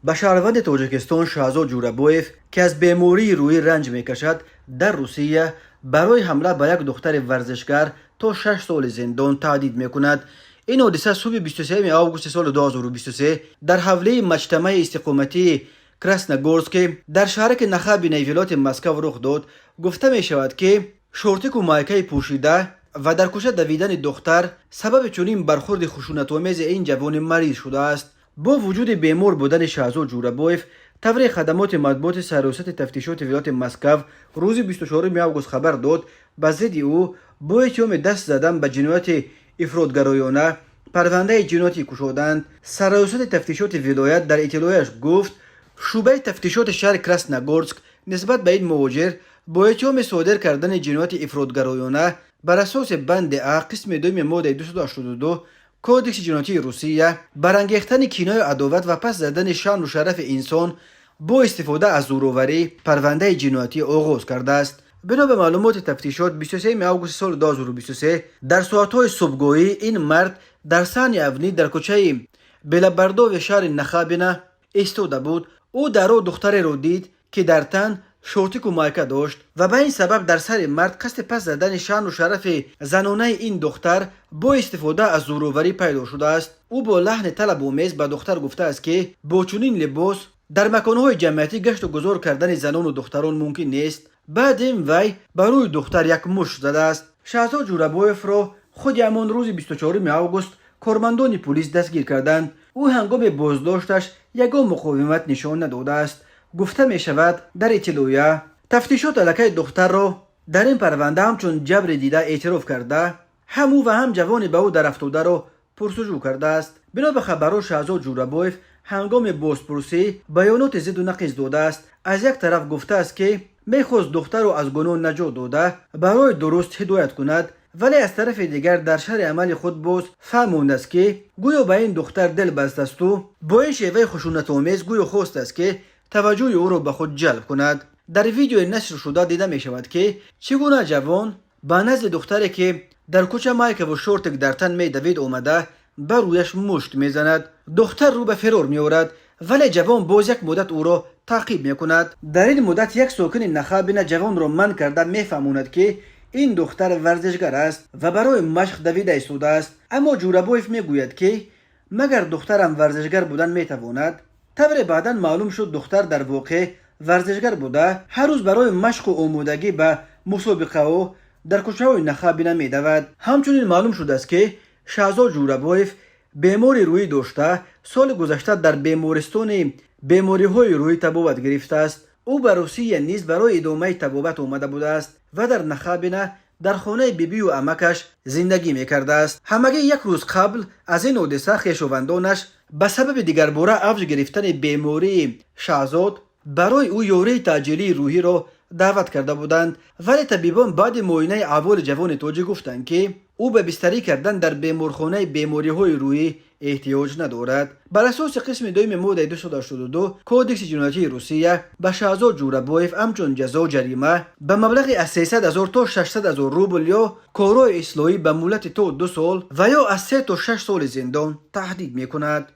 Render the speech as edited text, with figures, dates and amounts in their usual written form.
Ба шаҳрванди Тоҷикистон Шаҳзод Ҷӯрабоев, ки аз бемории рӯҳӣ ранҷ мекашад, дар Русия барои ҳамла ба як духтари варзишгар то 6 соли зиндон таҳдид мекунад. Ин ҳодиса субҳи 23 августи соли 2023 дар ҳавлии маҷтамаи истиқоматии Красногорске дар шаҳраки Нахабинаи вилояти Москав рух дод. Гуфта мешавад, ки шортику майкаи пӯшида ва дар кӯча давидани духтар сабаби чунин бархурди хушунатомези ин ҷавони мариз шудааст. Бо вуҷуди бемор будани Шаҳзод Ҷӯрабоев, тавре хадамоти матбуоти Сарраёсати тафтишоти вилояти Москав рӯзи 24 август хабар дод, ба зидди ӯ бо иттиҳоми даст задан ба ҷинояти ифротгароёна парвандаи ҷиноятӣ кушоданд. Сарраёсати тафтишоти вилоят дар иттилояш гуфт, шӯъбаи тафтишоти шаҳри Красногорск нисбат ба ин муҳоҷир бо иттиҳоми содир кардани ҷинояти ифротгароёна бар асоси банди а қисми дуюми моддаи 282 Кодекси ҷиноятии Русия, барангехтани кинаю адоват ва паст задани шаъну шарафи инсон бо истифода аз зӯроварӣ, парвандаи ҷиноятӣ оғоз кардааст. Бино ба маълумоти тафтишот, 23 августи соли 2023 дар соатҳои субҳгоҳӣ ин мард дар саҳни авнӣ дар кӯчаи Белобордови шаҳри Нахабина истода буд. Ӯ дар роҳ духтареро дид, ки дар тан шортику майка дошт, ва ба ин сабаб дар сари мард қасди паст задани шаъну шарафи занонаи ин духтар бо истифода аз зӯроварӣ пайдо шудааст. Ӯ бо лаҳни талабомез ба духтар гуфтааст, ки бо чунин либос дар маконҳои ҷамъиятӣ гашту гузор кардани занону духтарон мумкин нест. Баъд ин вай ба рӯи духтар як мушт задааст. Шаҳзод Ҷӯрабоевро худи ҳамон рӯзи 24 август кормандони пулис дастгир карданд. Ӯ ҳангоми боздошташ ягон муқовимат нишон надодааст, гуфта мешавад дар иттилоя. Тафтишот аллакай духтарро дар ин парванда ҳамчун ҷабри дида эътироф карда, ҳам ӯ ва ҳам ҷавони ба ӯ дарафтодаро пурсуҷӯ кардааст. Бино ба хабарҳо, Шаҳзод Ҷӯрабоев ҳангоми бозпурсӣ баёноти зидду нақиз додааст. Аз як тараф гуфтааст, ки мехост духтарро аз гуноҳ наҷот дода, барои дуруст ҳидоят кунад, вале аз тарафи дигар дар шарҳи амали худ боз фаҳмондааст, ки гӯё ба ин духтар дил бастасту бо ин шеваи хушунатомез гӯё хостааст, ки таваҷҷӯҳи ӯро ба худ ҷалб кунад. Дар видеои нашршуда дида мешавад, ки чӣ гуна ҷавон ба назди духтаре, ки дар кӯча майкаву шортик дар тан медавид, омада, ба рӯяш мушт мезанад. Духтар рӯ ба фирор меорад, вале ҷавон боз як муддат ӯро таъқиб мекунад. Дар ин муддат як сокини Нахабина ҷавонро манъ карда, мефаҳмонад, ки ин духтар варзишгар аст ва барои машқ давида истодааст. Аммо Ҷӯрабоев мегӯяд, ки магар духтарам варзишгар будан метавонад? Тавре баъдан маълум шуд, духтар дар воқеъ варзишгар буда, ҳар рӯз барои машқу омодагӣ ба мусобиқаҳо дар кӯчаҳои Нахабина медавад. Ҳамчунин маълум шудааст, ки Шаҳзод Ҷӯрабоев бемори рӯҳӣ дошта, соли гузашта дар бемористони бемориҳои рӯҳӣ табобат гирифтааст. Ӯ ба Русия низ барои идомаи табобат омада будааст ва дар Нахабина дар хонаи бибию амакаш зиндагӣ мекардааст. Ҳамагӣ як рӯз қабл аз ин ҳодиса хешовандонаш ба сабаби дигарбора авҷ гирифтани бемории Шаҳзод барои ӯ ёрии таъҷилии рӯҳиро даъват карда буданд, вале табибон баъди муоинаи аҳволи ҷавони тоҷик гуфтанд, ки ӯ ба бистарӣ кардан дар беморхонаи бемориҳои рӯҳӣ эҳтиёҷ надорад. Бар асоси қисми дуюми моддаи 282 Кодекси ҷиноятии Русия ба Шаҳзод Ҷӯрабоев ҳамчун ҷазо ҷарима ба маблағи аз 300 ҳазор то 600 ҳазор рубл ё корҳои ислоҳӣ ба муҳлати то 2 сол ва ё аз 3 то 6 соли зиндон таҳдид мекунад.